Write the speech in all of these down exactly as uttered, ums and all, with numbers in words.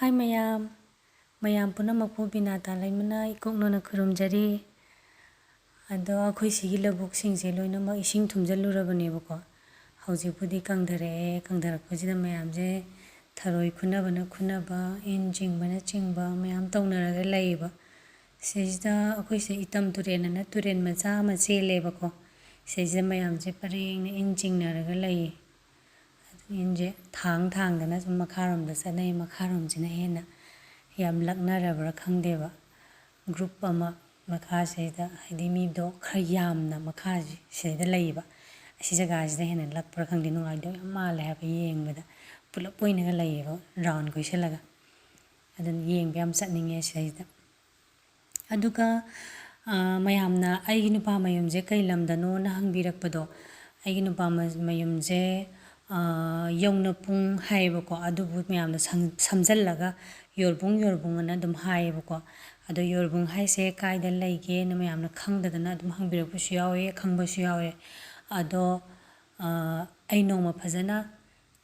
ꯍꯥꯏ ꯃꯌꯥꯝ, ꯃꯌꯥꯝ ꯄꯨꯝꯅꯃꯛꯄꯨ ꯕꯤꯅꯥꯇꯥ ꯂꯩꯃꯅ ꯏꯀꯣꯛꯅꯅ ꯈꯨꯔꯨꯝꯖꯔꯤ꯫ ꯑꯗꯣ ꯑꯩꯈꯣꯏ ꯁꯤꯒꯤ ꯂꯧꯕꯨꯛꯁꯤꯡꯁꯦ ꯂꯣꯏꯅꯃꯛ ꯏꯁꯤꯡ ꯊꯨꯝꯖꯤꯜꯂꯨꯔꯕꯅꯦꯕꯀꯣ꯫ ꯍꯧꯖꯤꯛꯄꯨꯗꯤ ꯀꯪꯊꯔꯛꯑꯦ꯫ ꯀꯪꯊꯔꯛꯄꯁꯤꯗ ꯃꯌꯥꯝꯁꯦ ꯊꯔꯣꯏ ꯈꯨꯟꯅꯕꯅ ꯈꯨꯟꯅꯕ, ꯏꯟ ꯆꯤꯡꯕꯅ ꯆꯤꯡꯕ ꯃꯌꯥꯝ ꯇꯧꯅꯔꯒ ꯂꯩꯌꯦꯕ꯫ ꯁꯤꯁꯤꯗ ꯑꯩꯈꯣꯏꯁꯦ ꯏꯇꯝ ꯇꯨꯔꯦꯜ ꯑꯅ ꯇꯨꯔꯦꯜ ꯃꯆꯥ ꯑꯃ ꯆꯦꯜꯂꯦꯕꯀꯣ꯫ ꯁꯤꯁꯤꯗ ꯃꯌꯥꯝꯁꯦ ꯄꯔꯦꯡꯅ ꯏꯟ ꯆꯤꯡꯅꯔꯒ ꯂꯩꯌꯦ꯫ ꯑꯗꯨ ꯏꯟꯁꯦ ꯊꯥꯡ ꯊꯥꯡꯗꯅ ꯁꯨꯝ ꯃꯈꯥꯔꯣꯝꯗ ꯆꯠꯅꯩ꯫ ꯃꯈꯥꯔꯣꯝꯁꯤꯅ ꯍꯦꯟꯅ ꯌꯥꯝ ꯂꯛꯅꯔꯕ꯭ꯔꯥ ꯈꯪꯗꯦꯕ꯫ ꯒ꯭ꯔꯨꯞ ꯑꯃ ꯃꯈꯥꯁꯤꯗ, ꯍꯥꯏꯗꯤ ꯃꯤꯗꯣ ꯈꯔ ꯌꯥꯝꯅ ꯃꯈꯥꯁꯤ-, ꯁꯤꯗ ꯂꯩꯌꯦꯕ꯫ ꯑꯁꯤ ꯖꯒꯥꯁꯤꯗ ꯍꯦꯟꯅ ꯂꯛꯄ꯭ꯔꯥ ꯈꯪꯗꯦ, ꯅꯨꯡꯉꯥꯏꯗꯧ ꯌꯥꯝ ꯃꯥꯜꯂꯦ ꯍꯥꯏꯕ ꯌꯦꯡꯕꯗ꯫ ꯄꯨꯂꯞ ꯑꯣꯏꯅꯒ ꯂꯩꯌꯦꯕ, ꯔꯥꯎꯟ ꯀꯣꯏꯁꯤꯜꯂꯒ꯫ ꯑꯗꯨꯅ ꯌꯦꯡꯕ ꯌꯥꯝ ꯆꯠꯅꯤꯡꯉꯦ ꯁꯤꯗꯩꯁꯤꯗ꯫ ꯑꯗꯨꯒ, ꯑ, ꯃꯌꯥꯝꯅ ꯑꯩꯒꯤ ꯅꯨꯄꯥ ꯃꯌꯨꯝꯁꯦ ꯀꯩ ꯂꯝꯗꯅꯣꯅ ꯍꯪꯕꯤꯔꯛꯄꯗꯣ, ꯑꯩꯒꯤ ꯅꯨꯄꯥ ꯃ-, ꯃꯌꯨꯝꯁꯦ, ꯑ, ꯌꯧꯅꯄꯨꯡ ꯍꯥꯏꯌꯦꯕꯀꯣ꯫ ꯑꯗꯨꯕꯨ ꯃꯌꯥꯝꯅ ꯁꯪ-, ꯁꯝꯖꯜꯂꯒ ꯌꯣꯔꯕꯨꯡ, ꯌꯣꯔꯕꯨꯡ ꯑꯅ ꯑꯗꯨꯝ ꯍꯥꯏꯌꯦꯕꯀꯣ꯫ ꯑꯗꯣ ꯌꯣꯔꯕꯨꯡ ꯍꯥꯏꯁꯦ ꯀꯥꯏꯗ ꯂꯩꯒꯦꯅ ꯃꯌꯥꯝꯅ ꯈꯪꯗꯗꯅ ꯑꯗꯨꯝ ꯍꯪꯕꯤꯔꯛꯄꯁꯨ ꯌꯥꯎꯋꯦ, ꯈꯪꯕꯁꯨ ꯌꯥꯎꯋꯦ꯫ ꯑꯗꯣ, ꯑ, ꯑꯩ ꯅꯣꯡꯃ ꯐꯖꯅ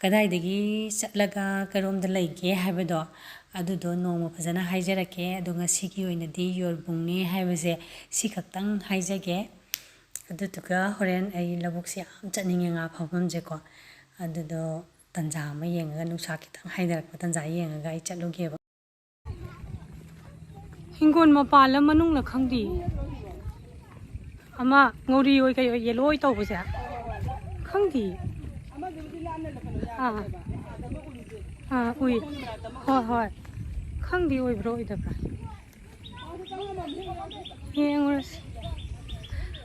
ꯀꯗꯥꯏꯗꯒꯤ ꯆꯠꯂꯒ ꯀꯔꯣꯝꯗ ꯂꯩꯒꯦ ꯍꯥꯏꯕꯗꯣ, ꯑꯗꯨꯗꯣ ꯅꯣꯡꯃ ꯐꯖꯅ ꯍꯥꯏꯖꯔꯛꯀꯦ꯫ ꯑꯗꯣ ꯉꯁꯤꯒꯤ ꯑꯣꯏꯅꯗꯤ ꯌꯣꯔꯕꯨꯡꯅꯦ ꯍꯥꯏꯕꯁꯦ ꯁꯤ ꯈꯛꯇꯪ ꯍꯥꯏꯖꯒꯦ꯫ ꯑꯗꯨꯗꯨꯒ ꯍꯣꯔꯦꯟ ꯑꯩ ꯂꯧꯕꯨꯛꯁꯦ ꯌꯥꯝ ꯆꯠꯅꯤꯡꯉꯦ, ꯉꯥ ꯐꯥꯐꯝꯁꯦꯀꯣ꯫ ꯑꯗꯨꯗꯣ ꯇꯟꯖꯥ ꯑꯃ ꯌꯦꯡꯉꯒ, ꯅꯨꯡꯁꯥ ꯈꯤꯇꯪ ꯍꯥꯏꯊꯔꯛꯄ ꯇꯟꯖꯥ ꯌꯦꯡꯉꯒ ꯑꯩ ꯆꯠꯂꯨꯒꯦꯕ꯫ ꯍꯤꯡꯒꯣꯜ ꯃꯄꯥꯜꯂ ꯃꯅꯨꯡꯂ ꯈꯪꯗꯦ꯫ ꯑꯃ ꯉꯧꯔꯤ ꯑꯣꯏ ꯀꯩ ꯑꯣꯏ ꯌꯦꯂꯣ ꯑꯣꯏ ꯇꯧꯕꯁꯦ꯫ ꯈꯪꯗꯦ꯫ ꯑꯥ꯫ ꯑꯥ, ꯎꯏ꯫ ꯍꯣꯏ, ꯍꯣꯏ꯫ ꯈꯪꯗꯦ ꯑꯣꯏꯕ꯭ꯔꯥ ꯑꯣꯏꯗꯕ꯭ꯔꯥ꯫ ꯌꯦꯡꯉꯨꯔꯁꯤ꯫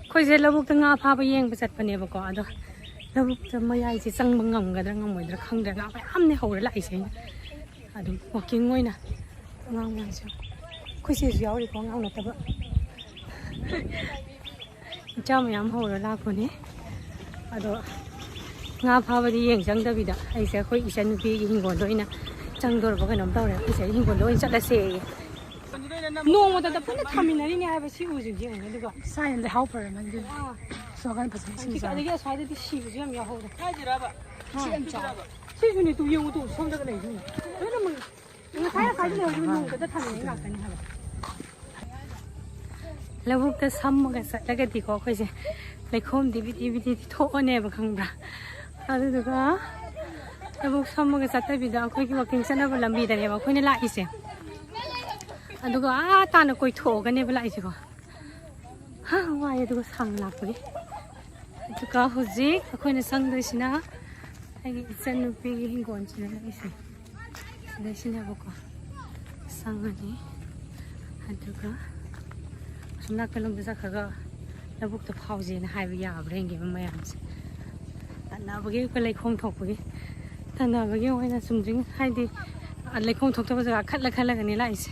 ꯑꯩꯈꯣꯏꯁꯦ ꯂꯧꯕꯨꯛꯇ ꯉꯥ ꯐꯥꯕ ꯌꯦꯡꯕ ꯆꯠꯄꯅꯦꯕꯀꯣ꯫ ꯑꯗꯣ ꯂꯧꯕꯨꯛꯇ ꯃꯌꯥꯏꯁꯦ ꯆꯪꯕ ꯉꯝꯒꯗ꯭ꯔꯥ ꯉꯝꯃꯣꯏꯗ꯭ꯔꯥ ꯈꯪꯗ꯭ꯔꯦ꯫ ꯉꯥ ꯃꯌꯥꯝꯅꯦ ꯍꯧꯔ ꯂꯥꯛꯏꯁꯦ ꯑꯩꯅ꯫ ꯑꯗꯨꯝ ꯋꯥꯛꯀꯤꯡ ꯑꯣꯏꯅ ꯑꯉꯥꯡ ꯃꯌꯥꯝꯁꯦ꯫ ꯑꯩꯈꯣꯏ ꯆꯦꯁꯨ ꯌꯥꯎꯔꯤꯀꯣ, ꯑꯉꯥꯡ ꯅꯠꯇꯕ꯫ ꯏꯆꯥ ꯃꯌꯥꯝ ꯍꯧꯔ ꯂꯥꯛꯄꯅꯦ꯫ ꯑꯗꯣ ꯉꯥ ꯐꯥꯕꯗꯤ ꯌꯦꯡ ꯆꯪꯗꯕꯤꯗ ꯑꯩꯁꯦ ꯑꯩꯈꯣꯏ ꯏꯆꯟꯅꯨꯄꯤꯒꯤ ꯍꯤꯡꯒꯣꯜꯗ ꯑꯣꯏꯅ ꯆꯪꯗꯣꯔꯕ ꯀꯩꯅꯣꯝ ꯇꯧꯔꯦ꯫ ꯑꯩꯈꯣꯏ ꯆꯦꯒꯤ ꯍꯤꯡꯒꯣꯜꯗ ꯑꯣꯏꯅ ꯆꯠꯂꯁꯦꯌꯦ꯫ ꯅꯣꯡꯃꯇꯗ ꯄꯨꯟꯅ ꯊꯥꯃꯤꯟꯅꯔꯤꯅꯦ ꯍꯥꯏꯕ ꯁꯤ ꯎꯁꯤꯡꯁꯦ ꯌꯦꯡꯉꯨꯅꯦ꯫ ꯑꯗꯨꯒ ꯁꯥꯏꯅ ꯂꯩꯍꯥꯎ ꯐꯔꯝꯃꯅꯤ ꯑꯗꯨꯅ꯫ ꯑꯥ꯫ ꯁꯣꯔꯀꯥꯟ ꯐꯖꯅ ꯏꯁꯤꯡ ꯆꯥꯎ꯫ ꯑꯗꯒꯤ ꯑꯁ꯭ꯋꯥꯏꯗꯗꯤ ꯁꯤꯕꯁꯨ ꯌꯥꯝ ꯌꯥꯎꯍꯧꯔꯦ꯫ ꯁꯤ ꯌꯥꯝ ꯆꯥꯎ꯫ ꯁꯤꯁꯨꯅꯦ ꯇꯨ ꯌꯦꯡꯉꯨ ꯇꯨ ꯁꯣꯝꯗꯒ ꯂꯩꯁꯤꯅꯦ꯫ ꯂꯣꯏꯅꯃꯛ ꯉꯁꯥꯏ ꯉꯁꯥꯏꯗꯤ ꯂꯩꯍꯧꯔꯤꯕ ꯅꯣꯡꯗꯨꯗ ꯊꯝꯃꯤꯕ ꯉꯥꯛꯇꯅꯤ ꯍꯥꯏꯕ꯫ ꯂꯧꯕꯨꯛꯇ ꯁꯝꯃꯒ ꯆꯠꯂꯒꯗꯤꯀꯣ, ꯑꯩꯈꯣꯏꯁꯦ ꯂꯩꯈꯣꯝꯗꯤ ꯕꯤꯗꯤ ꯕꯤꯗꯤ ꯊꯣꯛꯑꯅꯦꯕ, ꯈꯪꯕ꯭ꯔꯥ? ꯑꯗꯨꯗꯨꯒ ꯂꯧꯕꯨꯛ ꯁꯝꯃꯒ ꯆꯠꯇꯕꯤꯗ ꯑꯩꯈꯣꯏꯒꯤ ꯋꯥꯛꯀꯤꯡ ꯆꯠꯅꯕ ꯂꯝꯕꯤꯗꯅꯦꯕ ꯑꯩꯈꯣꯏꯅ ꯂꯥꯛꯏꯁꯦ꯫ ꯑꯗꯨꯒ ꯑꯥ ꯇꯥꯅ ꯀꯣꯏꯊꯣꯛꯑꯒꯅꯦꯕ ꯂꯥꯛꯏꯁꯦꯀꯣ꯫ ꯍꯥ, ꯋꯥꯏ꯫ ꯑꯗꯨꯒ ꯁꯥꯡꯅ ꯂꯥꯛꯄꯒꯤ꯫ ꯑꯗꯨꯒ ꯍꯧꯖꯤꯛ ꯑꯩꯈꯣꯏꯅ ꯆꯪꯗꯣꯏꯁꯤꯅ ꯑꯩꯒꯤ ꯏꯆꯟꯅꯨꯄꯤꯒꯤ ꯍꯤꯡꯒꯣꯜꯁꯤꯗ ꯂꯩꯁꯦ꯫ ꯁꯤꯗꯩꯁꯤꯅꯦꯕꯀꯣ꯫ ꯆꯪꯉꯅꯤ꯫ ꯑꯗꯨꯒ ꯑꯁꯣꯝ ꯅꯥꯀꯜꯂꯣꯝꯗ ꯆꯠꯈ꯭ꯔꯒ ꯂꯧꯕꯨꯛꯇ ꯐꯥꯎꯁꯦꯅ ꯍꯥꯏꯕ ꯌꯥꯕ꯭ꯔꯥ ꯌꯦꯡꯒꯦꯕ ꯃꯌꯥꯝꯁꯦ꯫ ꯇꯟꯅꯕꯒꯤ ꯑꯩꯈꯣꯏ ꯂꯩꯈꯣꯝ ꯊꯣꯛꯄꯒꯤ꯫ ꯇꯟꯅꯕꯒꯤ ꯑꯣꯏꯅ ꯆꯨꯝꯗ꯭ꯔꯤꯡ ꯍꯥꯏꯗꯤ ꯂꯩꯈꯣꯝ ꯊꯣꯛꯇꯕ ꯖꯒꯥ ꯈꯜꯂ ꯈꯜꯂꯒꯅꯤ ꯂꯥꯛꯏꯁꯦ꯫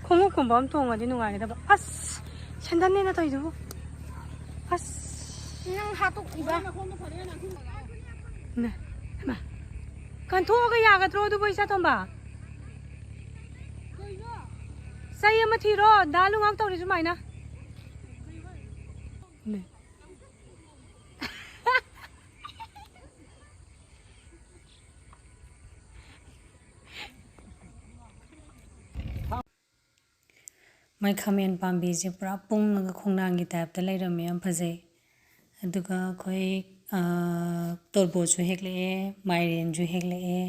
ꯈꯣꯡꯎꯞꯀꯨꯝꯕ ꯑꯃ ꯇꯣꯡꯉꯗꯤ ꯅꯨꯡꯉꯥꯏꯒꯗꯕ꯫ ꯑꯁ! ꯁꯦꯟꯗꯜꯅꯦꯅ ꯇꯧꯔꯤꯗꯨꯕꯨ꯫ ꯑꯁ! ꯅꯪ ꯍꯥꯠꯇꯣꯛꯏꯕ? ꯅꯦ, ꯍꯩꯃꯥ꯫ ꯀꯟꯊꯣꯛꯑꯒ ꯌꯥꯒꯗ꯭ꯔꯣ ꯑꯗꯨꯕꯨ, ꯏꯆꯥ ꯇꯣꯝꯕ? ꯆꯩ ꯑꯃ ꯊꯤꯔꯣ, ꯗꯥ ꯂꯨꯉꯥꯎ ꯇꯧꯔꯤ ꯁꯨꯃꯥꯏꯅ꯫ ꯅꯦ꯫ ꯃꯥꯏ ꯈꯥꯃꯦꯟ ꯄꯥꯝꯕꯤꯁꯦ ꯄꯨꯔꯥ ꯄꯨꯡꯉꯒ ꯈꯣꯡꯅꯥꯡꯒꯤ ꯇꯥꯏꯞꯇ ꯂꯩꯔꯝꯃꯦ, ꯌꯥꯝ ꯐꯖꯩ꯫ ꯑꯗꯨꯒ ꯑꯩꯈꯣꯏ, ꯑ, ꯇꯣꯔꯕꯣꯠꯁꯨ ꯍꯦꯛꯂꯛꯑꯦ, ꯃꯥꯏꯔꯦꯟꯁꯨ ꯍꯦꯛꯂꯛꯑꯦ꯫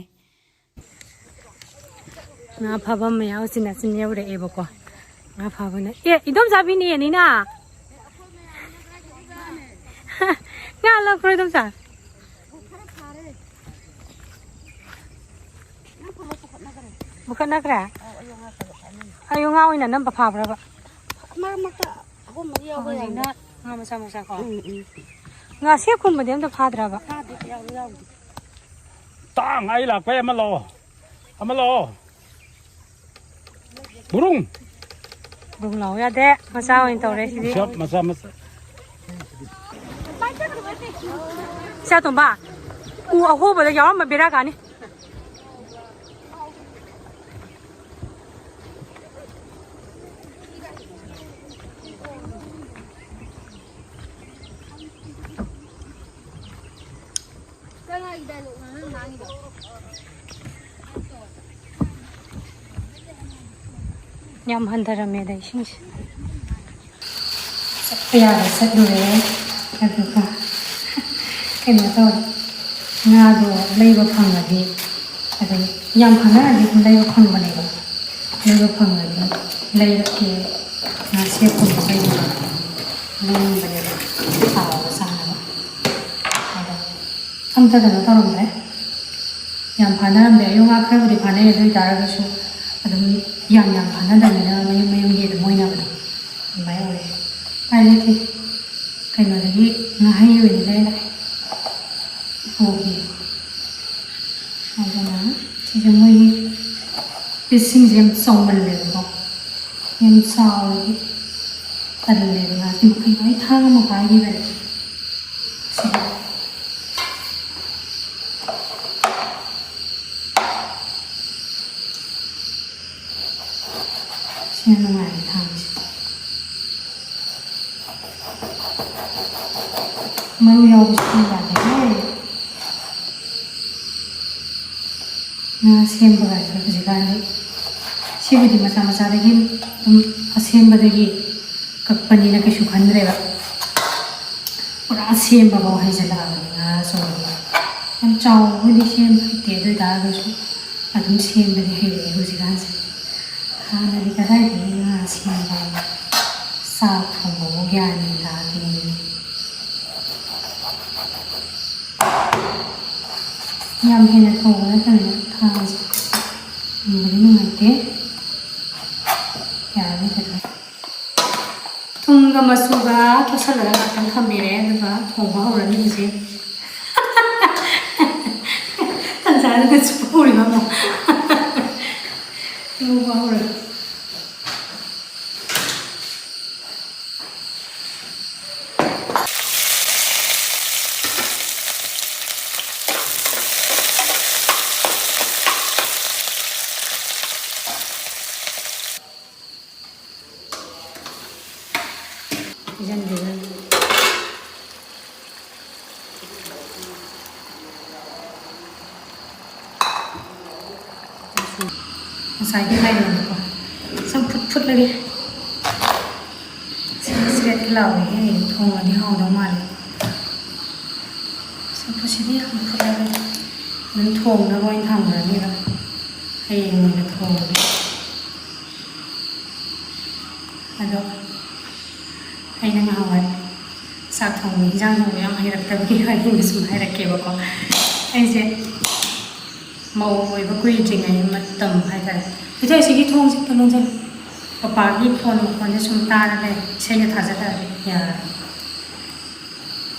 ꯉꯥ ꯐꯥꯐꯝ ꯃꯌꯥꯝ ꯎꯆꯤꯟ ꯅꯥꯆꯤꯟ ꯌꯧꯔꯛꯑꯦꯕꯀꯣ꯫ ꯉꯥ ꯐꯥꯕꯅ, ꯑꯦ, ꯏꯗꯣꯝꯆꯥ ꯕꯤꯅꯦꯅꯤꯅ꯫ ꯉꯥ ꯂꯧꯈ꯭ꯔꯣ, ꯏꯗꯣꯝꯆꯥ꯫ ꯄꯨꯈꯠꯅꯈ꯭ꯔꯦ? ꯑꯌꯨꯛ ꯉꯥ ꯑꯣꯏꯅ ꯑꯅꯝꯕ ꯐꯥꯕ꯭ꯔꯕ? ꯃꯔꯛ ꯃꯔꯛꯇ ꯑꯍꯨꯝ ꯃꯔꯤ ꯌꯥꯎꯕ ꯍꯧꯖꯤꯛꯅ ꯌꯥꯎꯕ꯫ ꯉꯥ ꯃꯆꯥ ꯃꯆꯥ ꯀꯣ? ꯎꯝ, ꯎꯝ꯫ ꯉꯥꯁꯦꯛꯀꯨꯝꯕꯗꯤ ꯑꯝꯇ ꯐꯥꯗ꯭ꯔꯕ? ꯐꯥꯗꯦ, ꯌꯥꯎꯗꯤ ꯌꯥꯎꯗꯦ꯫ ꯇꯥꯡ ꯑꯩ ꯂꯥꯛꯄꯩ ꯑꯃ ꯂꯧꯑꯣ꯫ ꯑꯃ ꯂꯧꯑꯣ꯫ ꯕꯨꯔꯨꯡ꯫ ꯕꯨꯔꯨꯡ ꯂꯥꯎ ꯌꯥꯗꯦ꯫ ꯃꯆꯥ ꯑꯣꯏꯅ ꯇꯧꯔꯦ ꯁꯤꯗꯤ꯫ ꯁꯦꯞ ꯃꯆꯥ ꯃꯆꯥ꯫ ꯏꯆꯥ ꯇꯣꯝꯕ, ꯎ ꯑꯍꯣꯕꯗ ꯌꯥꯎꯔꯝꯕ ꯕꯦꯔꯥ ꯀꯥꯅꯤ꯫ ꯀꯅꯥꯒꯤ dialogue ꯅꯣ ꯅꯪ ꯉꯥꯡꯉꯤꯗꯣ? ꯌꯥꯝ ꯍꯟꯊꯔꯝꯃꯦꯗ ꯏꯁꯤꯡꯁꯦ꯫ ꯆꯠꯄ ꯌꯥꯕ ꯆꯠꯂꯨꯔꯦ꯫ ꯑꯗꯨꯒ ꯀꯩꯅꯣ ꯇꯧꯔꯦ, ꯉꯥꯗꯣ ꯂꯩꯕ ꯐꯪꯉꯗꯤ, ꯑꯗꯨꯝ ꯌꯥꯝ ꯐꯥꯅꯔꯗꯤ ꯑꯗꯨꯝ ꯂꯩꯕ ꯐꯪꯕꯅꯦꯕ꯫ ꯂꯩꯕ ꯐꯪꯉꯗꯤ ꯂꯩꯔꯛꯀꯦ, ꯉꯥꯁꯦꯞꯀꯨꯝꯕ ꯀꯩꯒꯨꯝꯕ ꯂꯩꯅꯤꯡꯕꯅꯦꯕ, ꯇꯥꯎꯔꯒ ꯆꯥꯅꯕ꯫ ꯑꯗꯣ ꯑꯝꯇ ꯀꯩꯅꯣ ꯇꯧꯔꯝꯗ꯭ꯔꯦ, ꯌꯥꯝ ꯐꯥꯅꯔꯝꯗꯦ꯫ ꯑꯌꯣꯛ ꯉꯥ ꯈꯔꯕꯨꯗꯤ ꯐꯥꯅꯩ, ꯑꯗꯨ ꯑꯣꯏ ꯇꯥꯔꯒꯁꯨ ꯑꯗꯨꯝ ꯌꯥꯝ ꯌꯥꯝ ꯐꯥꯅꯗꯕꯅꯤꯅ ꯃꯌꯨꯝ ꯃꯌꯨꯝꯒꯤ ꯑꯗꯨꯝ ꯑꯣꯏꯅꯕꯗꯣ ꯑꯗꯨꯃꯥꯏꯅ ꯑꯣꯏꯌꯦ꯫ ꯎꯄꯥꯏ ꯂꯩꯇꯦ, ꯀꯩꯅꯣꯗꯒꯤ ꯉꯥꯍꯩ ꯑꯣꯏꯅ ꯂꯩꯔ ꯂꯥꯛꯑꯦ꯫ ꯏꯄꯨꯒꯤ ꯑꯗꯨꯅ ꯁꯤꯁꯦ ꯃꯣꯏꯒꯤ ꯄꯤꯁꯁꯤꯡꯁꯦ ꯌꯥꯝ ꯆꯥꯎꯃꯜꯂꯦꯕꯀꯣ, ꯌꯥꯝ ꯆꯥꯎꯔꯗꯤ ꯇꯜꯂꯦꯕ꯫ ꯉꯥꯁꯦ ꯃꯈꯩ ꯂꯣꯏ ꯊꯥꯡ ꯑꯃ ꯄꯥꯏꯈꯤꯕꯅꯦ꯫ ꯁꯤꯗ ꯁꯤꯅ ꯅꯨꯡꯉꯥꯏꯔꯦ ꯊꯥꯡꯁꯦ꯫ ꯃꯔꯨ ꯌꯥꯎꯕꯁꯤꯗꯤ ꯌꯥꯗꯦꯍꯦ꯫ ꯉꯥ ꯁꯦꯝꯕꯒꯥꯏꯁꯦ ꯍꯧꯖꯤꯛꯀꯥꯟꯗꯤ ꯁꯤꯕꯨꯗꯤ ꯃꯆꯥ ꯃꯆꯥꯗꯒꯤ ꯑꯗꯨꯝ ꯑꯁꯦꯝꯕꯗꯒꯤ ꯀꯛꯄꯅꯤꯅ ꯀꯩꯁꯨ ꯈꯟꯗ꯭ꯔꯦꯕ꯫ ꯄꯨꯔꯥ ꯁꯦꯝꯕꯐꯥꯎ ꯍꯩꯖꯤꯜꯂꯛꯑꯕꯅꯤ ꯉꯥ ꯑꯆꯧꯕꯗꯤ꯫ ꯌꯥꯝ ꯆꯥꯎꯕꯕꯨꯗꯤ ꯁꯦꯝꯕ ꯍꯩꯇꯦ, ꯑꯗꯨ ꯑꯣꯏ ꯇꯥꯔꯒꯁꯨ ꯑꯗꯨꯝ ꯁꯦꯝꯕꯗꯤ ꯍꯩꯔꯛꯑꯦ ꯍꯧꯖꯤꯛꯀꯥꯟꯁꯦ꯫ ꯍꯥꯟꯅꯗꯤ ꯀꯗꯥꯏꯗꯒꯤ ꯉꯥ ꯁꯦꯝꯕ, ꯆꯥꯛ ꯊꯣꯡꯕꯕꯨ ꯒ꯭ꯌꯥꯟ ꯃꯦꯟ ꯇꯥꯗꯦ꯫ ꯌꯥꯝ ꯍꯦꯟꯅ ꯊꯧꯕ ꯅꯠꯇꯕꯅꯤꯅ ꯊꯥꯡꯁꯦ ꯅꯨꯡꯕꯨꯗꯤ ꯅꯨꯡꯉꯥꯏꯇꯦ꯫ ꯌꯥꯔꯅꯤ ꯐꯖꯅ꯫ ꯊꯨꯝꯒ ꯃꯆꯨꯒ ꯇꯣꯠꯁꯜꯂꯒ ꯉꯥꯛꯇꯪ ꯊꯝꯕꯤꯔꯦ, ꯑꯗꯨꯒ ꯊꯣꯡꯕ ꯍꯧꯔꯅꯤ ꯍꯧꯖꯤꯛ꯫ ꯇꯟꯖꯥꯗꯨꯗ ꯆꯨꯞꯄ ꯍꯧꯔꯤꯕ ꯑꯃꯨꯛ꯫ ꯉꯧꯕ ꯍꯧꯔꯅꯤ꯫ ꯍꯩꯖꯤꯟꯕꯤꯔꯅꯤ꯫ ꯉꯁꯥꯏꯒꯤ ꯃꯥꯏꯔꯦꯟꯗꯣ ꯆꯝꯐꯨꯠ ꯐꯨꯠꯂꯒꯦ꯫ ꯁꯤ ꯁ꯭ꯔꯦꯠ ꯂꯥꯎꯔꯦꯍꯦ, ꯊꯣꯡꯉꯗꯤ ꯍꯥꯎꯗꯧ ꯃꯥꯜꯂꯦ꯫ ꯆꯝꯐꯨꯠꯁꯤꯗꯤ ꯌꯥꯝ ꯐꯨꯠꯂꯒꯦ꯫ ꯑꯗꯨꯝ ꯊꯣꯡꯅꯕ ꯑꯣꯏꯅ ꯊꯝꯈ꯭ꯔꯅꯤꯕ, ꯍꯌꯦꯡ ꯑꯣꯏꯅ ꯊꯣꯡꯉꯒꯦ꯫ ꯑꯗꯣ ꯑꯩꯅ ꯉꯍꯥꯟꯋꯥꯏ ꯆꯥꯛ ꯊꯣꯡꯕ, ꯏꯟꯖꯥꯡ ꯊꯣꯡꯕ ꯌꯥꯝ ꯍꯩꯔꯛꯇꯕꯒꯤ ꯋꯥꯔꯤ ꯑꯃ ꯁꯨꯝ ꯍꯥꯏꯔꯛꯀꯦꯕꯀꯣ꯫ ꯑꯩꯁꯦ ꯃꯧ ꯑꯣꯏꯕ ꯀꯨꯏꯗ꯭ꯔꯤꯉꯩ ꯃꯇꯝ ꯍꯥꯏꯇꯥꯔꯦ꯫ ꯏꯊꯣꯏ, ꯑꯁꯤꯒꯤ ꯊꯣꯡꯁꯦ ꯑꯝꯇ ꯂꯣꯟꯁꯤꯜꯂꯨ꯫ ꯄꯄꯥꯒꯤ ꯐꯣꯟ ꯃꯈꯣꯟꯁꯦ ꯁꯨꯝ ꯇꯥꯔ ꯂꯩ, ꯏꯁꯩꯒ ꯊꯥꯖꯗ꯭ꯔꯗꯤ ꯌꯥꯔꯦ꯫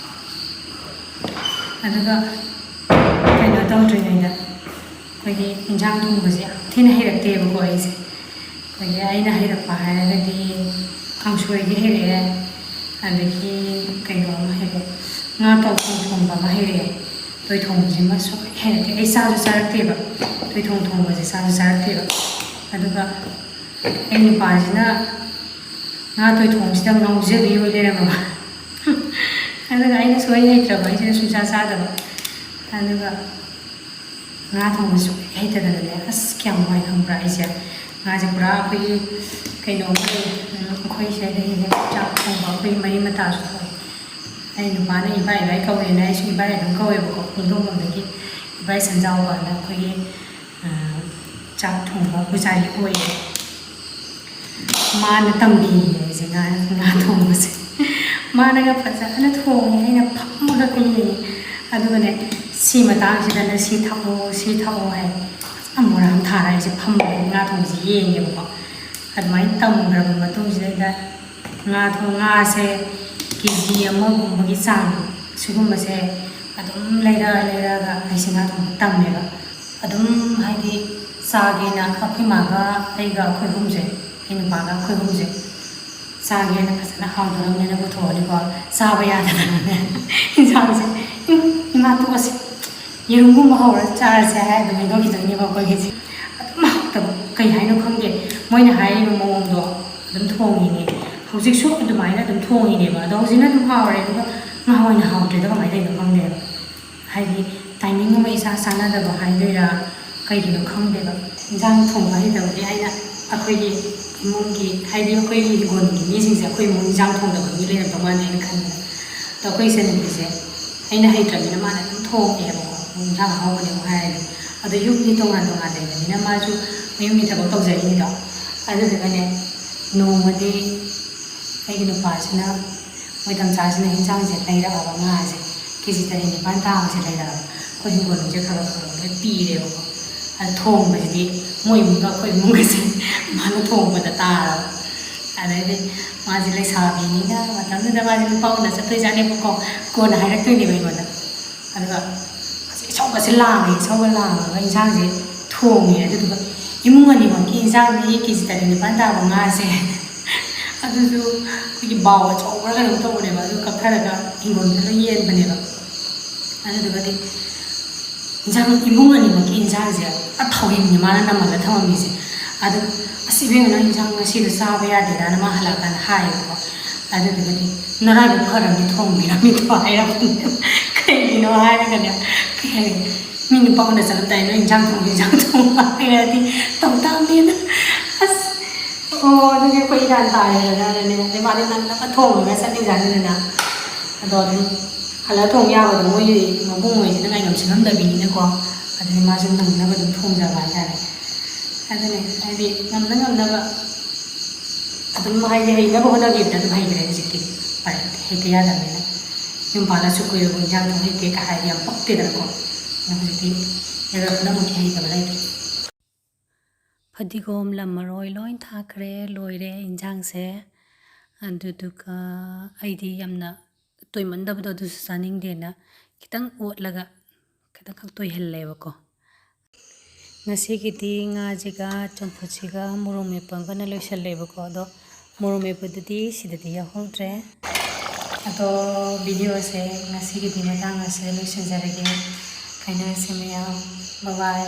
ꯑꯗꯨꯒ ꯀꯩꯅꯣ ꯇꯧꯗ꯭ꯔꯤꯉꯩꯗ ꯑꯩꯈꯣꯏꯒꯤ ꯏꯟꯖꯥꯡ ꯊꯣꯡꯕꯁꯦ ꯌꯥꯝ ꯊꯤꯅ ꯍꯩꯔꯛꯇꯦꯕꯀꯣ ꯑꯩꯁꯦ꯫ ꯑꯩꯈꯣꯏꯒꯤ ꯑꯩꯅ ꯍꯩꯔꯛꯄ ꯍꯥꯏꯔꯒꯗꯤ ꯀꯥꯡꯁꯣꯏꯗꯤ ꯍꯩꯔꯛꯑꯦ, ꯑꯗꯒꯤ ꯀꯩꯅꯣ ꯑꯃ ꯍꯩꯔꯛꯑꯦ, ꯉꯥ ꯇꯥꯎꯊꯣꯡ ꯊꯣꯡꯕ ꯑꯃ ꯍꯩꯔꯛꯑꯦ꯫ ꯇꯣꯏꯊꯣꯡꯁꯤꯃ ꯁꯨꯡꯍꯩ ꯍꯩꯔꯛꯇꯦ, ꯑꯩ ꯆꯥꯁꯨ ꯆꯥꯔꯛꯇꯦꯕ, ꯇꯣꯏꯊꯣꯡ ꯊꯣꯡꯕꯁꯦ ꯆꯥꯁꯨ ꯆꯥꯔꯛꯇꯦꯕ꯫ ꯑꯗꯨꯒ ꯑꯩ ꯅꯨꯄꯥꯁꯤꯅ ꯉꯥ ꯇꯣꯏꯊꯣꯡꯁꯤꯗ ꯉꯥꯎꯖꯕꯤ ꯑꯣꯏ ꯂꯩꯔꯝꯃꯕ꯫ ꯑꯗꯨꯒ ꯑꯩꯅ ꯁꯨꯡꯍꯩ ꯍꯩꯇ꯭ꯔꯕ, ꯑꯩꯁꯤꯅ ꯁꯨꯡꯆꯥ ꯆꯥꯗꯕ꯫ ꯑꯗꯨꯒ ꯉꯥ ꯊꯣꯡꯕꯁꯨ ꯍꯩꯇꯗꯅꯅꯦ, ꯑꯁ ꯀꯌꯥꯝ ꯋꯥꯏ ꯈꯪꯕ꯭ꯔꯥ ꯑꯩꯁꯦ꯫ ꯉꯥꯁꯦ ꯄꯨꯔꯥ ꯑꯩꯈꯣꯏꯒꯤ ꯀꯩꯅꯣ ꯑꯃ ꯂꯩ, ꯎꯝ, ꯑꯩꯈꯣꯏ ꯁꯤꯗ ꯍꯦꯛ ꯍꯦꯛ ꯆꯥꯛ ꯊꯣꯡꯕ ꯑꯩꯈꯣꯏ ꯃꯔꯤ ꯃꯇꯥꯁꯨ ꯊꯣꯡꯉꯦ꯫ ꯑꯩ ꯅꯨꯄꯥꯅ ꯏꯕꯥꯏ ꯏꯕꯥꯏ ꯀꯧꯋꯦꯅ ꯑꯩꯁꯨ ꯏꯕꯥꯏ ꯑꯗꯨꯝ ꯀꯧꯋꯦꯕꯀꯣ, ꯄꯨꯡꯗꯣꯡꯕꯝꯗꯒꯤ ꯏꯕꯥꯏ ꯁꯟꯖꯥꯎꯕꯅ ꯑꯩꯈꯣꯏꯒꯤ, ꯑ, ꯆꯥꯛ ꯊꯣꯡꯕ ꯄꯨꯖꯥꯔꯤ ꯑꯣꯏꯌꯦ꯫ ꯃꯥꯅ ꯇꯝꯕꯤꯌꯦ ꯑꯩꯁꯦ ꯉꯥ, ꯉꯥ ꯊꯣꯡꯕꯁꯦ꯫ ꯃꯥꯅꯒ ꯐꯖꯅ ꯊꯣꯡꯉꯦ, ꯑꯩꯅ ꯐꯝꯃꯒ ꯌꯦꯡꯉꯦ꯫ ꯑꯗꯨꯒꯅꯦ, "ꯁꯤ ꯃꯇꯥꯡꯁꯤꯗꯅ ꯁꯤ ꯊꯥꯛꯑꯣ, ꯁꯤ ꯊꯥꯛꯑꯣ" ꯍꯥꯏ꯫ ꯐꯖꯅ ꯃꯣꯔꯥ ꯑꯃ ꯊꯥꯔ ꯑꯩꯁꯦ ꯐꯝꯃꯒ ꯉꯥ ꯊꯣꯡꯕꯁꯦ ꯌꯦꯡꯉꯦꯕꯀꯣ꯫ ꯑꯗꯨꯃꯥꯏꯅ ꯇꯝꯈ꯭ꯔꯕ ꯃꯇꯨꯡꯁꯤꯗꯩꯗ ꯉꯥ ꯊꯣꯡ-, ꯉꯥꯁꯦ ꯀꯦ ꯖꯤ ꯑꯃꯒꯨꯝꯕꯒꯤ ꯆꯥꯡ ꯁꯤꯒꯨꯝꯕꯁꯦ ꯑꯗꯨꯝ ꯂꯩꯔ ꯂꯩꯔꯒ ꯑꯩꯁꯦ ꯉꯥ ꯊꯣꯡꯕ ꯇꯝꯃꯦꯕ꯫ ꯑꯗꯨꯝ ꯍꯥꯏꯗꯤ ꯆꯥꯒꯦꯅ ꯑꯩꯈꯣꯏ ꯃꯥꯒ ꯑꯩꯒ ꯑꯩꯈꯣꯏ ꯑꯍꯨꯝꯁꯦ, ꯑꯩ ꯅꯨꯄꯥꯒ ꯑꯩꯈꯣꯏ ꯑꯍꯨꯝꯁꯦ ꯆꯥꯒꯦꯅ ꯐꯖꯅ ꯍꯥꯎꯗꯣꯔꯕꯅꯦꯅ ꯄꯨꯊꯣꯛꯑꯅꯤꯀꯣ, ꯆꯥꯕ ꯌꯥꯗꯗꯅꯅꯦ ꯏꯟꯁꯥꯡꯁꯦ, "ꯎꯝ, ꯏꯃꯥ ꯇꯣꯛꯑꯁꯤ, ꯌꯦꯔꯨꯝꯒꯨꯝꯕ ꯍꯧꯔ ꯆꯥꯔꯁꯦ" ꯍꯥꯏꯔ ꯑꯗꯨꯝ ꯍꯩꯗꯣꯛꯈꯤꯗꯣꯏꯅꯦꯕ ꯑꯩꯈꯣꯏꯒꯤꯁꯦ꯫ ꯑꯗꯨꯝ ꯍꯥꯎꯇꯕ, ꯀꯩ ꯍꯥꯏꯅꯣ ꯈꯪꯗꯦ, ꯃꯣꯏꯅ ꯍꯥꯏꯔꯤꯕ ꯃꯑꯣꯡꯗꯣ ꯑꯗꯨꯝ ꯊꯣꯡꯉꯤꯅꯦ꯫ ꯍꯧꯖꯤꯛꯁꯨ ꯑꯗꯨꯃꯥꯏꯅ ꯑꯗꯨꯝ ꯊꯣꯡꯉꯤꯅꯦꯕ꯫ ꯑꯗꯣ ꯍꯧꯖꯤꯛꯅ ꯑꯗꯨꯝ ꯍꯥꯎꯔꯦ, ꯑꯗꯨꯒ ꯉꯍꯥꯟꯋꯥꯏꯅ ꯍꯥꯎꯇ꯭ꯔꯤꯗꯣ ꯀꯃꯥꯏꯅ ꯇꯧꯔꯤꯅꯣ ꯈꯪꯗꯦꯕ꯫ ꯍꯥꯏꯗꯤ timing ꯑꯃ ꯏꯆꯥ ꯆꯥꯟꯅꯗꯕ ꯍꯥꯏꯗꯣꯏꯔꯥ, ꯀꯩꯒꯤꯅꯣ ꯈꯪꯗꯦꯕ꯫ ꯏꯟꯖꯥꯡ ꯊꯣꯡꯕ ꯍꯩꯇꯕꯒꯤ ꯑꯩꯅ ꯑꯩꯈꯣꯏꯒꯤ ꯏꯃꯨꯡꯒꯤ, ꯍꯥꯏꯗꯤ ꯑꯩꯈꯣꯏꯒꯤ ꯍꯤꯡꯒꯣꯜꯒꯤ ꯃꯤꯁꯤꯡꯁꯦ ꯑꯩꯈꯣꯏ ꯏꯃꯨꯡ ꯏꯟꯁꯥꯡ ꯊꯣꯡꯗꯕ ꯃꯤ ꯂꯩꯔꯝꯗꯧ ꯃꯥꯟꯗꯦ ꯍꯥꯏꯅ ꯈꯟꯕꯗ, ꯑꯗꯣ ꯑꯩꯈꯣꯏ ꯏꯆꯟꯅꯨꯄꯤꯁꯦ ꯑꯩꯅ ꯍꯩꯇ꯭ꯔꯕꯅꯤꯅ ꯃꯥꯅ ꯑꯗꯨꯝ ꯊꯣꯡꯉꯦꯕꯀꯣ, ꯏꯟꯁꯥꯡ ꯑꯍꯥꯎꯕꯅꯦ ꯑꯃꯨꯛ ꯍꯥꯏꯔꯗꯤ꯫ ꯑꯗꯣ ꯌꯨꯝꯗꯤ ꯇꯣꯉꯥꯟ ꯇꯣꯉꯥꯟ ꯂꯩꯕꯅꯤꯅ ꯃꯥꯁꯨ ꯃꯌꯨꯝꯒꯤ ꯊꯕꯛ ꯇꯧꯖꯔꯤꯅꯤꯗꯣ꯫ ꯑꯗꯨꯗꯨꯒꯅꯦ, ꯅꯣꯡꯃꯗꯤ ꯑꯩꯒꯤ ꯅꯨꯄꯥꯁꯤꯅ, ꯃꯣꯏ ꯇꯝꯆꯥꯁꯤꯅ ꯏꯟꯁꯥꯡꯁꯦ ꯂꯩꯔꯛꯑꯕ, ꯉꯥꯁꯦ ꯀꯦ ꯖꯤ ꯇꯔꯦꯠ ꯅꯤꯄꯥꯜ ꯇꯥꯕꯁꯦ ꯂꯩꯔꯛꯑꯕ꯫ ꯑꯩꯈꯣꯏ ꯍꯤꯡꯒꯣꯜ ꯅꯨꯡꯁꯦ ꯈꯔ ꯈꯔ ꯂꯣꯏ ꯄꯤꯔꯦꯕꯀꯣ꯫ ꯑꯗ ꯊꯣꯡꯕꯁꯤꯗꯤ ꯃꯣꯏ ꯏꯃꯨꯡꯒ ꯑꯩꯈꯣꯏ ꯏꯃꯨꯡꯒꯁꯦ ꯃꯥꯅ ꯊꯣꯡꯕꯗ ꯇꯥꯔꯕ꯫ ꯑꯗꯩꯗꯤ ꯃꯥꯁꯦ ꯂꯩꯁꯥꯕꯤꯅꯤꯅ ꯃꯇꯝꯗꯨꯗ ꯃꯥꯁꯦ ꯅꯨꯄꯥ ꯎꯅ ꯆꯠꯇꯣꯏꯖꯥꯠꯅꯦꯕꯀꯣ꯫ ꯀꯣꯟꯅ ꯍꯥꯏꯔꯛꯇꯣꯏꯅꯦꯕ ꯑꯩꯉꯣꯟꯗ꯫ ꯑꯗꯨꯒ ꯃꯥꯁꯦ ꯏꯁꯧꯒꯁꯦ ꯂꯥꯡꯉꯦ, ꯏꯁꯧꯒ ꯂꯥꯡꯉꯒ ꯏꯟꯁꯥꯡꯁꯦ ꯊꯣꯡꯉꯦ꯫ ꯑꯗꯨꯗꯨꯒ ꯏꯃꯨꯡ ꯑꯅꯤꯃꯛꯀꯤ ꯏꯟꯁꯥꯡꯗꯤ ꯀꯦ ꯖꯤ ꯇꯔꯦꯠ ꯅꯤꯄꯥꯜ ꯇꯥꯕ ꯉꯥꯁꯦ, ꯑꯗꯨꯁꯨ ꯑꯩꯈꯣꯏꯒꯤ ꯕꯥꯎꯜ ꯑꯆꯧꯕꯔ ꯀꯩꯅꯣꯝ ꯇꯧꯕꯅꯦꯕ, ꯑꯗꯨ ꯀꯛꯊꯔꯒ ꯍꯤꯡꯒꯣꯜꯗ ꯂꯣꯏ ꯌꯦꯟꯕꯅꯦꯕ꯫ ꯑꯗꯨꯗꯨꯒꯗꯤ ꯏꯟꯁꯥꯡ, ꯏꯃꯨꯡ ꯑꯅꯤꯃꯛꯀꯤ ꯏꯟꯁꯥꯡꯁꯦ ꯄꯨꯔꯥ ꯊꯧꯔꯤꯅꯤ ꯃꯥꯅ ꯅꯝꯃꯒ ꯊꯝꯃꯝꯃꯤꯁꯦ꯫ ꯑꯗꯨ, "ꯑꯁ ꯏꯕꯦꯝꯃ, ꯅꯪ ꯏꯟꯁꯥꯡ ꯉꯁꯤꯗꯣ ꯆꯥꯕ ꯌꯥꯗꯦꯗꯅ" ꯃꯥ ꯍꯜꯂꯛꯑꯀꯥꯟꯗ ꯍꯥꯏꯌꯦꯕꯀꯣ꯫ ꯑꯗꯨꯗꯨꯒꯗꯤ "ꯅꯔꯥꯏꯕꯛ ꯐꯔꯝꯅꯤ ꯊꯣꯡꯕꯤꯔꯝꯃꯤꯗꯣ" ꯍꯥꯏꯔꯛꯄꯅꯦ꯫ ꯀꯩꯒꯤꯅꯣ ꯍꯥꯏꯔꯒꯅꯦ, ꯀꯩ ꯍꯥꯏꯅꯤ, ꯃꯤ ꯅꯨꯄꯥ ꯎꯅ ꯆꯠꯂꯝꯗꯥꯏ "ꯅꯣꯏ ꯏꯟꯁꯥꯡ ꯊꯣꯡꯕ, ꯏꯟꯁꯥꯡ ꯊꯣꯡꯕ" ꯍꯥꯏꯔꯗꯤ ꯇꯧ ꯇꯥꯕꯅꯤꯅ꯫ ꯑꯁ, ꯑꯣ, ꯑꯗꯨꯗꯤ ꯑꯩꯈꯣꯏ ꯏꯔꯥꯟ ꯇꯥꯔꯦꯗꯅꯅꯦ꯫ ꯑꯗꯩ ꯃꯥꯗꯤ ꯅꯪꯅꯕ ꯊꯣꯡꯉꯒ ꯆꯠꯂꯤꯖꯥꯠꯅꯤꯗꯅ꯫ ꯑꯗꯣ ꯑꯗꯨꯝ ꯍꯜꯂ ꯊꯣꯡ ꯌꯥꯕꯗꯣ ꯃꯣꯏꯒꯤ ꯃꯕꯨꯡ ꯍꯣꯏꯁꯤꯅ ꯉꯥꯏꯉꯝ ꯁꯤꯉꯝꯗꯕꯤꯅꯤꯅꯀꯣ꯫ ꯑꯗꯨꯗꯤ ꯃꯥꯁꯨ ꯅꯪꯅꯕ ꯑꯗꯨꯝ ꯊꯣꯡꯖꯕ ꯍꯥꯏꯇꯥꯔꯦ꯫ ꯑꯗꯨꯅꯦ, ꯍꯥꯏꯗꯤ ꯉꯝꯅ ꯉꯝꯅꯕ ꯑꯗꯨꯝ, ꯍꯥꯏꯗꯤ ꯍꯩꯅꯕ ꯍꯣꯠꯅꯈꯤꯕꯗ ꯑꯗꯨꯝ ꯍꯩꯈ꯭ꯔꯦ ꯍꯧꯖꯤꯛꯇꯤ꯫ ꯎꯄꯥꯏ ꯂꯩꯇꯦ, ꯍꯩꯇ ꯌꯥꯗꯕꯅꯤꯅ꯫ ꯌꯨꯝ ꯄꯥꯜꯂꯁꯨ ꯀꯨꯏꯔꯕ ꯏꯟꯖꯥꯡ ꯊꯣꯡ ꯍꯩꯇꯦ ꯀꯥ ꯍꯥꯏꯔꯗꯤ ꯌꯥꯝ ꯄꯛꯇꯦꯗꯅꯀꯣ꯫ ꯑꯗꯣ ꯍꯧꯖꯤꯛꯇꯤ ꯌꯥꯔ ꯄꯨꯝꯅꯃꯛꯀꯤ ꯍꯩꯇꯕ ꯂꯩꯇꯦ꯫ ꯐꯗꯤꯒꯣꯝ, ꯂꯝ ꯃꯔꯣꯏ ꯂꯣꯏ ꯊꯥꯛꯈ꯭ꯔꯦ, ꯂꯣꯏꯔꯦ ꯏꯟꯖꯥꯡꯁꯦ꯫ ꯑꯗꯨꯗꯨꯒ ꯑꯩꯗꯤ ꯌꯥꯝꯅ ꯇꯣꯏꯃꯟꯗꯕꯗꯣ ꯑꯗꯨꯁꯨ ꯆꯥꯅꯤꯡꯗꯦꯅ ꯈꯤꯇꯪ ꯑꯣꯠꯂꯒ ꯈꯤꯇꯪꯈꯛ ꯇꯣꯏꯍꯜꯂꯦꯕꯀꯣ꯫ ꯉꯁꯤꯒꯤꯗꯤ ꯉꯥꯁꯤꯒ ꯆꯝꯐꯨꯠꯁꯤꯒ ꯃꯣꯔꯣꯛ ꯃꯦꯠꯄ ꯑꯃꯒꯅ ꯂꯣꯏꯁꯜꯂꯦꯕꯀꯣ꯫ ꯑꯗꯣ ꯃꯣꯔꯣꯛ ꯃꯦꯠꯄꯗꯨꯗꯤ ꯁꯤꯗꯗꯤ ꯌꯥꯎꯍꯧꯗ꯭ꯔꯦ꯫ ꯑꯗꯣ ꯚꯤꯗꯤꯑꯣꯁꯦ ꯉꯁꯤꯒꯤꯗꯤ ꯃꯇꯥꯡ ꯑꯁꯤꯗ ꯂꯣꯏꯁꯤꯟꯖꯔꯒꯦ꯫ ꯀꯥꯏꯅꯔꯁꯦ ꯃꯌꯥꯝ꯫ ꯕꯥꯏ ꯕꯥꯏ꯫